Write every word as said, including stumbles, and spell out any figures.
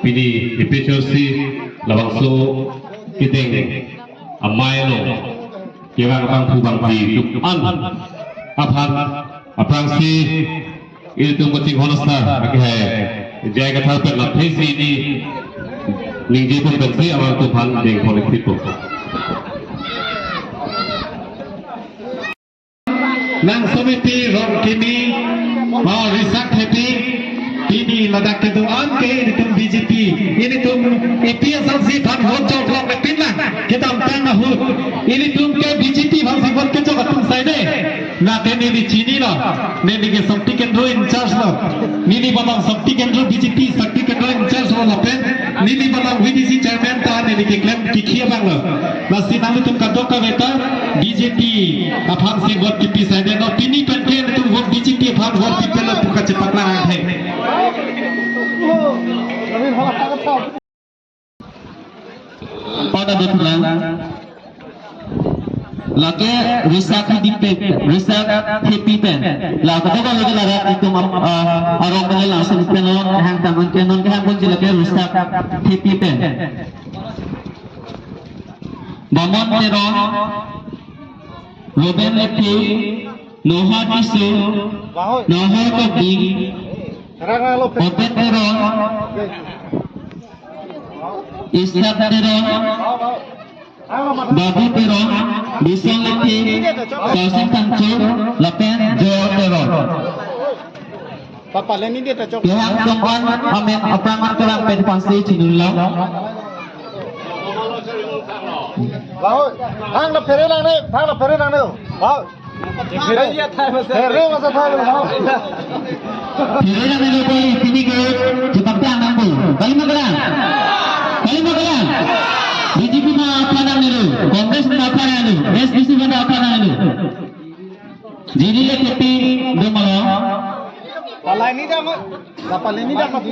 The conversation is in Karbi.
Pini A P H L C labangso kedeng amei along kevang abangphu bangphi atum an aphan aphrangsi ilitum kachinghon asar akehai J I Kathar pen lathesi ili ningje pon pensi alangtum aphan dengpon ikpo. Nang Sumiti Rongkimi, oh, Risak Thepi, pini ladak kedo-an ke ilitum B J P, ilitum A P H L C aphan vote choklo ke pinlang, kedamtang ahut, ilitum ke B J P aphansi vote kechok atum saide, lake neli chinilo, neli ke Shakti Kendro in charge lo, neli balang Shakti Kendro B J P, Shakti Kendro in charge lo lapen, neli balang V D C chairman ta neli keklem kikhi abang lo. Lasi nanglitum kadokave ta B J P aphansi vote kipi saide, non pini pen ke nanglitum vote B J P aphan vote pipelo pu kachepaklang he. Pada betulan. Lake Risak Thepi pen, Risak Thepi pen. La kadokave ke ladak itum ap-, ah, arong pen langsung pen non hang taman ke non kehang ponji lake Risak Thepi pen. Bamon Teron, Ruben Lethi, Noha Tisso, Noha Tokbi, Obed Teron, Isak Teron, Babu Teron, Bisong Lethi, Tausing Tangcho, lapen Joel Teron. Papa, leni dia ta chok. Kehang atum an amen aphrang an kerang pen aphansi chinilo. Bahu, thang la phere nangne, thang la phere nangne. Bahu. Phere dia thai masa. Phere masa thai bahu. Phere nangne lo koi, pini ke, cepat thang nangpo. Kali ma kelang. Kali ma kelang. B J P ma aphan nangnelo, Congress ma aphan nangnelo, S D C ma aphan nangnelo. Jiri le Thepi do malo. Palai ni dah, Mak. Dah palai ni dah, Mak.